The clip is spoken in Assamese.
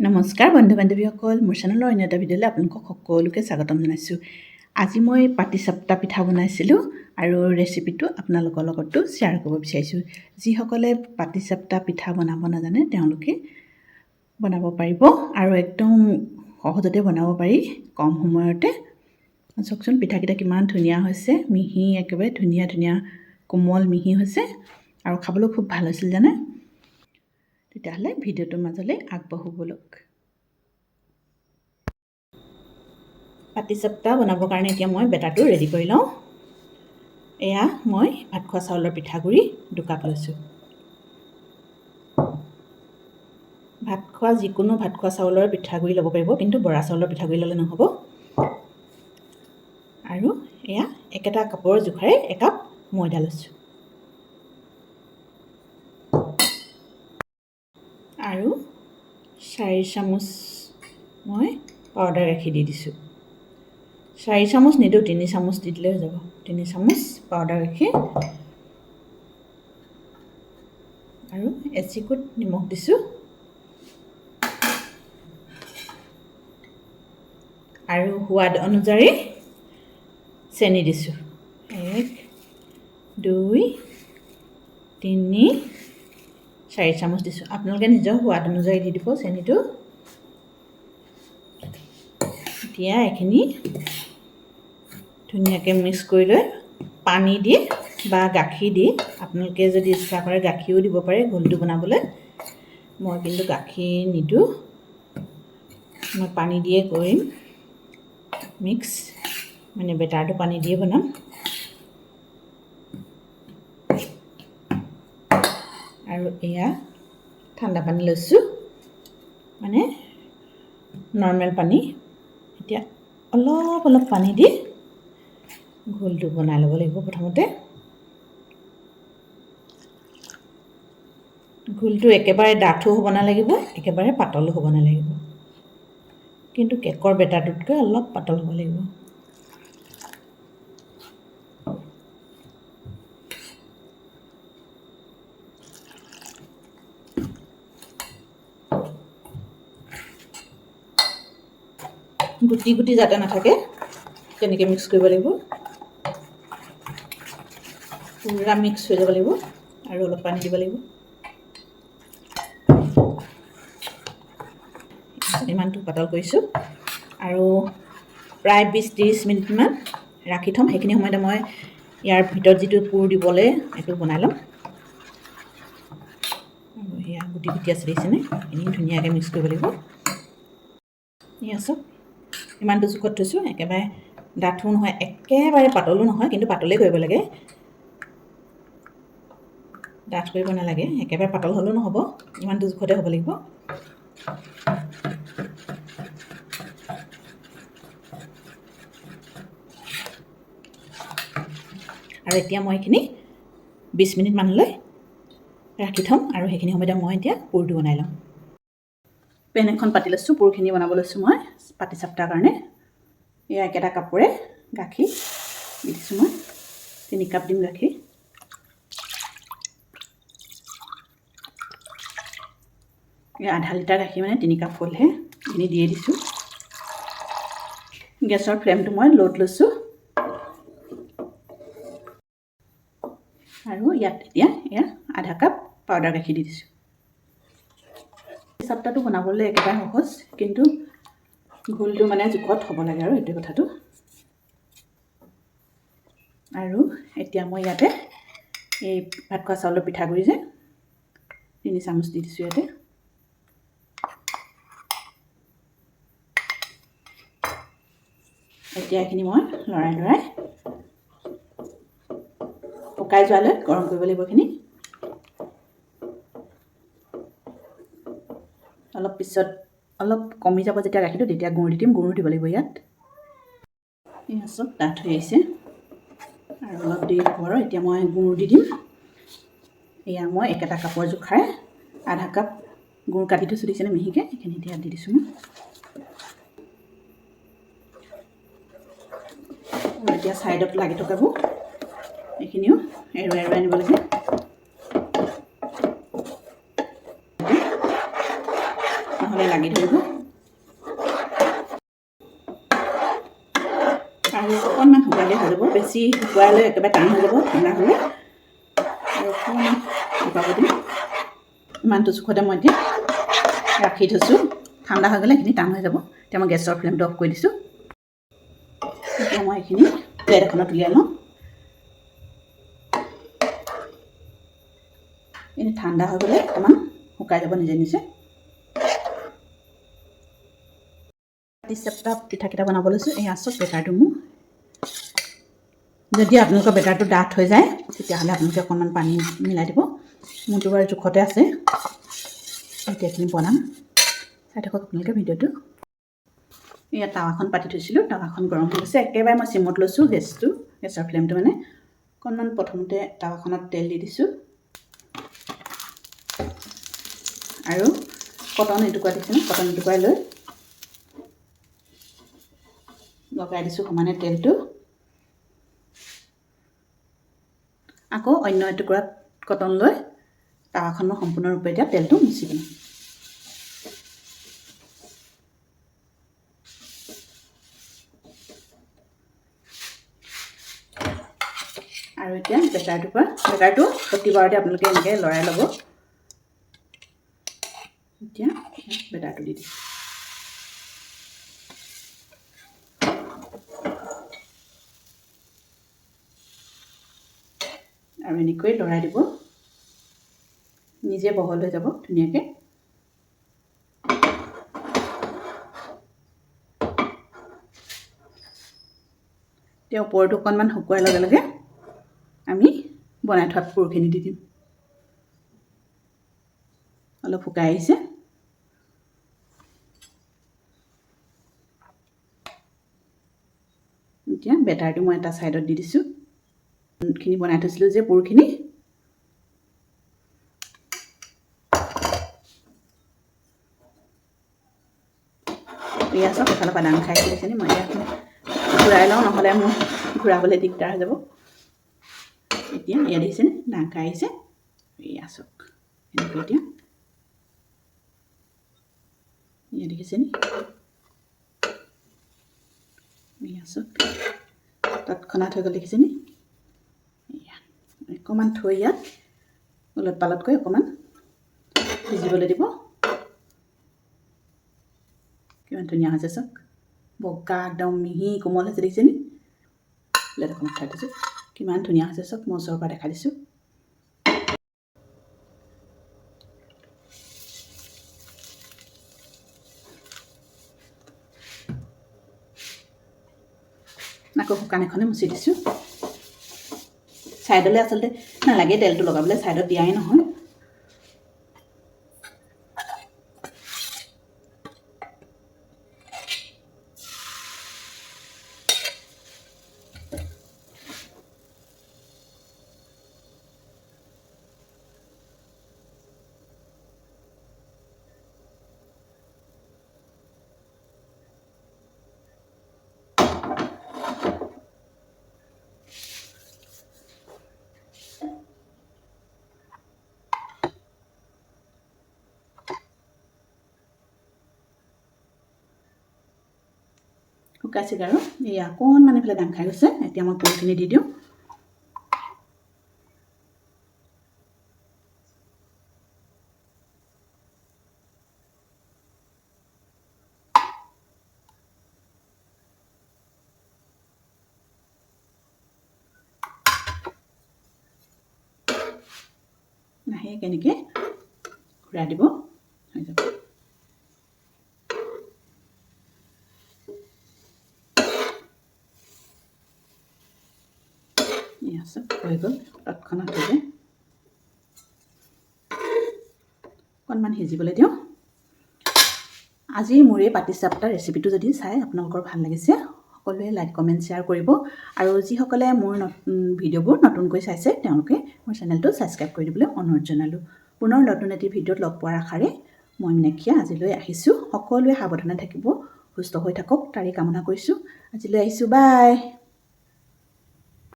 নমস্কাৰ বন্ধু বান্ধৱীসকল, মোৰ চেনেলৰ অন্য এটা ভিডিঅ'লৈ আপোনালোকক সকলোকে স্বাগতম জনাইছোঁ। আজি মই পাটিসাপটা পিঠা বনাইছিলোঁ আৰু ৰেচিপিটো আপোনালোকৰ লগতো শ্বেয়াৰ কৰিব বিচাৰিছোঁ। যিসকলে পাটিসাপটা পিঠা বনাব নাজানে তেওঁলোকে বনাব পাৰিব আৰু একদম সহজতে বনাব পাৰি, কম সময়তে। চাওকচোন পিঠাকেইটা কিমান ধুনীয়া হৈছে, মিহি, একেবাৰে ধুনীয়া ধুনীয়া কোমল মিহি হৈছে আৰু খাবলৈ খুব ভাল হৈছিল জানে। তেতিয়াহ'লে ভিডিঅ'টোৰ মাজলৈ আগবাঢ়ো ব'লক। পাটিসাপটা বনাবৰ কাৰণে এতিয়া মই বেটাৰটো ৰেডি কৰি লওঁ। এয়া মই ভাত খোৱা চাউলৰ পিঠাগুড়ি 2 কাপ লৈছোঁ। ভাত খোৱা যিকোনো ভাত খোৱা চাউলৰ পিঠাগুড়ি ল'ব পাৰিব, কিন্তু বৰা চাউলৰ পিঠাগুড়ি ল'লে নহ'ব। আৰু এয়া একেটা কাপৰ জোখাৰে 1 কাপ ময়দা লৈছোঁ। আৰু 4 চামুচ মই পাউডাৰ গাখীৰ দি দিছোঁ। 4 চামুচ নিদিওঁ, 3 চামুচ দি দিলে হৈ যাব। 3 চামুচ পাউডাৰ গাখীৰ আৰু এচিকুট নিমখ দিছোঁ। আৰু সোৱাদ অনুযায়ী চেনি দিছোঁ। 1, 2, 3, 4 চামুচ দিছোঁ। আপোনালোকে নিজৰ সোৱাদ অনুযায়ী দি দিব চেনিটো। এতিয়া এইখিনি ধুনীয়াকৈ মিক্স কৰি লৈ পানী দি বা গাখীৰ দি, আপোনালোকে যদি ইচ্ছা কৰে গাখীৰো দিব পাৰে ঘোলটো বনাবলৈ। মই কিন্তু গাখীৰ নিদিওঁ, মই পানী দিয়ে কৰিম মিক্স, মানে বেটাৰটো পানী দিয়ে বনাম। আৰু এয়া ঠাণ্ডা পানী লৈছোঁ, মানে নৰ্মেল পানী। এতিয়া অলপ অলপ পানী দি ঘোলটো বনাই ল'ব লাগিব। প্ৰথমতে ঘোলটো একেবাৰে ডাঠো হ'ব নালাগিব, একেবাৰে পাতলো হ'ব নালাগিব, কিন্তু কেকৰ বেটাৰটোতকৈ অলপ পাতল হ'ব লাগিব। গুটি গুটি যাতে নাথাকে তেনেকৈ মিক্স কৰিব লাগিব। পূৰা মিক্স হৈ যাব লাগিব আৰু অলপ পানী দিব লাগিব। ইমানটো পাতল কৰিছোঁ আৰু প্ৰায় 20-30 মিনিটমান ৰাখি থ'ম। সেইখিনি সময়তে মই ইয়াৰ ভিতৰত যিটো পুৰ দিবলৈ সেইটো বনাই ল'ম। আৰু সেয়া গুটি গুটি আছে, দেখিছেনে? এইখিনি ধুনীয়াকৈ মিক্স কৰিব লাগিব। এয়া চাওক, ইমানটো জোখত থৈছোঁ। একেবাৰে ডাঠো নহয়, একেবাৰে পাতলো নহয়, কিন্তু পাতলেই কৰিব লাগে, ডাঠ কৰিব নালাগে। একেবাৰে পাতল হ'লেও নহ'ব, ইমানটো জোখতে হ'ব লাগিব। আৰু এতিয়া মই এইখিনি 20 মিনিটমানলৈ ৰাখি থ'ম আৰু সেইখিনি সময়তে মই এতিয়া পুৰটো বনাই ল'ম। পেন এখন পাতি লৈছোঁ, পুৰখিনি বনাব লৈছোঁ মই পাটিসাপটাৰ কাৰণে। এয়া একেটা কাপোৰে গাখীৰ দি দিছোঁ মই, 3 কাপ দিম গাখীৰ। এই আধা লিটাৰ গাখীৰ মানে 3 কাপ হ'লহে, এইখিনি দিয়ে দিছোঁ। গেছৰ ফ্লেমটো মই ল'ত লৈছোঁ। আৰু ইয়াত এতিয়া এয়া আধা কাপ পাউডাৰ গাখীৰ দি দিছোঁ। চাপ্তাটো বনাবলৈ একেবাৰে সহজ, কিন্তু ঘোলটো মানে জোখত হ'ব লাগে আৰু সেইটোৱে কথাটো। আৰু এতিয়া মই ইয়াতে এই ভাত খোৱা চাউলৰ পিঠাগুড়ি যে 3 চামুচ দি দিছোঁ ইয়াতে। এতিয়া এইখিনি মই লৰাই লৰাই শুকাই যোৱালৈ গৰম কৰিব লাগিব এইখিনি। অলপ পিছত অলপ কমি যাব যেতিয়া গাখীৰটো, তেতিয়া গুড় দি দিম। গুড়ো দিব লাগিব ইয়াত। এয়া চব ডাঠ হৈ আহিছে আৰু অলপ দেৰি হ'ব আৰু এতিয়া মই গুড় দি দিম। এয়া মই একেটা কাপৰ জোখাৰে আধা কাপ গুড় কাটি থৈছোঁ, দেখিছেনে, মিহিকৈ? এইখিনি এতিয়া দি দিছোঁ মই। আৰু এতিয়া ছাইডত লাগি থকাবোৰ এইখিনিও এৰুৱাই এৰুৱাই আনিব লাগে, নহ'লে নহ'লে লাগি ধৰিব। আৰু অকণমান শুকালে হৈ যাব, বেছি শুকুৱাই লৈ একেবাৰে টান হৈ যাব ঠাণ্ডা হ'লে। আৰু অকণমান শুকাব দিম। ইমানটো জোখতে মই এতিয়া ৰাখি থৈছোঁ। ঠাণ্ডা হৈ গ'লে এইখিনি টান হৈ যাব। এতিয়া মই গেছৰ ফ্লেমটো অফ কৰি দিছোঁ। এতিয়া মই এইখিনি প্লেট এখনত উলিয়াই লওঁ। এইখিনি ঠাণ্ডা হৈ গ'লে অকণমান শুকাই যাব নিজে নিজে। পাটিসাপটা পিঠাকেইটা বনাব লৈছোঁ। এই চব বেটাৰটো মোৰ, যদি আপোনালোকৰ বেটাৰটো ডাঠ হৈ যায় তেতিয়াহ'লে আপোনালোকে অকণমান পানী মিলাই দিব। মোৰটো বাৰু জোখতে আছে। এতিয়া এইখিনি বনাম, চাই থাকক আপোনালোকে ভিডিঅ'টো। ইয়াত টাৱাখন পাতি থৈছিলোঁ, টাৱাখন গৰম হৈ গৈছে। একেবাৰে মই চিমত লৈছোঁ গেছটো, গেছৰ ফ্লেমটো মানে অকণমান প্ৰথমতে টাৱাখনত তেল দি দিছোঁ আৰু কটন এটুকুৰা দিছোঁ, কটন এটুকুৰাই লৈ লগাই দিছোঁ সমানে তেলটো। আকৌ অন্য এটুকুৰাত কটন লৈ টাৱাখন মই সম্পূৰ্ণৰূপে এতিয়া তেলটো মুচি পেলাম। আৰু এতিয়া বেটাৰটো প্ৰতিবাৰতে আপোনালোকে এনেকৈ লৰাই ল'ব। এতিয়া বেটাৰটো দি দিছোঁ। আৰু এনেকৈ লৰাই দিব, নিজে বহল হৈ যাব ধুনীয়াকৈ। এতিয়া ওপৰটো অকণমান শুকোৱাৰ লগে লগে আমি বনাই থোৱা পুৰখিনি দি দিম। অলপ শুকাই আহিছে। এতিয়া বেটাৰটো মই এটা ছাইডত দি দিছোঁ। খিনি বনাই থৈছিলোঁ যে পুৰখিনি, এয়া চব এফালৰ পৰা দাং খাই গৈছে। মই এতিয়া ঘূৰাই লওঁ, নহ'লে মোৰ ঘূৰাবলৈ দিগদাৰ হৈ যাব। এতিয়া এয়া দেখিছেনে দাং খাই আহিছে। এয়া চাওক এনেকৈ এতিয়া এয়া দেখিছেনে, এয়া চাওক তৎক্ষণাত হৈ গ'ল দেখিছেনে। এয়া অকণমান থৈ ইয়াত ওলট পালটকৈ অকণমান সিজিবলৈ দিব। কিমান ধুনীয়া হৈছে চাওক, বগা একদম মিহি কোমল হৈছে দেখিছেনে। প্লেট এখনত উঠাই দিছোঁ, কিমান ধুনীয়া হৈছে চাওক, মই ওচৰৰ পৰা দেখাই দিছোঁ। আকৌ শুকান এখনে মুচি দিছোঁ। ছাইডলৈ আচলতে নালাগে তেলটো লগাবলৈ, ছাইডত দিয়াই নহয়। শুকাইছেগৈ আৰু এয়া অকণমান এইফালে দাং খাই গৈছে। এতিয়া মই পুৰখিনি দি দিওঁ। লাহে কেনেকৈ ঘূৰাই দিব, হৈ যাব। হৈ গ'ল, তৎক্ষণাত হৈ যায়। অকণমান সিজিবলৈ দিওঁ। আজি মোৰ এই পাটিসাপটা ৰেচিপিটো যদি চাই আপোনালোকৰ ভাল লাগিছে, সকলোৱে লাইক কমেণ্ট শ্বেয়াৰ কৰিব। আৰু যিসকলে মোৰ ভিডিঅ'বোৰ নতুনকৈ চাইছে তেওঁলোকে মোৰ চেনেলটো ছাবস্ক্ৰাইব কৰি দিবলৈ অনুৰোধ জনালোঁ। পুনৰ নতুন এটি ভিডিঅ'ত লগ পোৱাৰ আশাৰে মই মীনাক্ষীয়ে আজিলৈ আহিছোঁ। সকলোৱে সাৱধানে থাকিব, সুস্থ হৈ থাকক তাৰে কামনা কৰিছোঁ। আজিলৈ আহিছোঁ, বাই।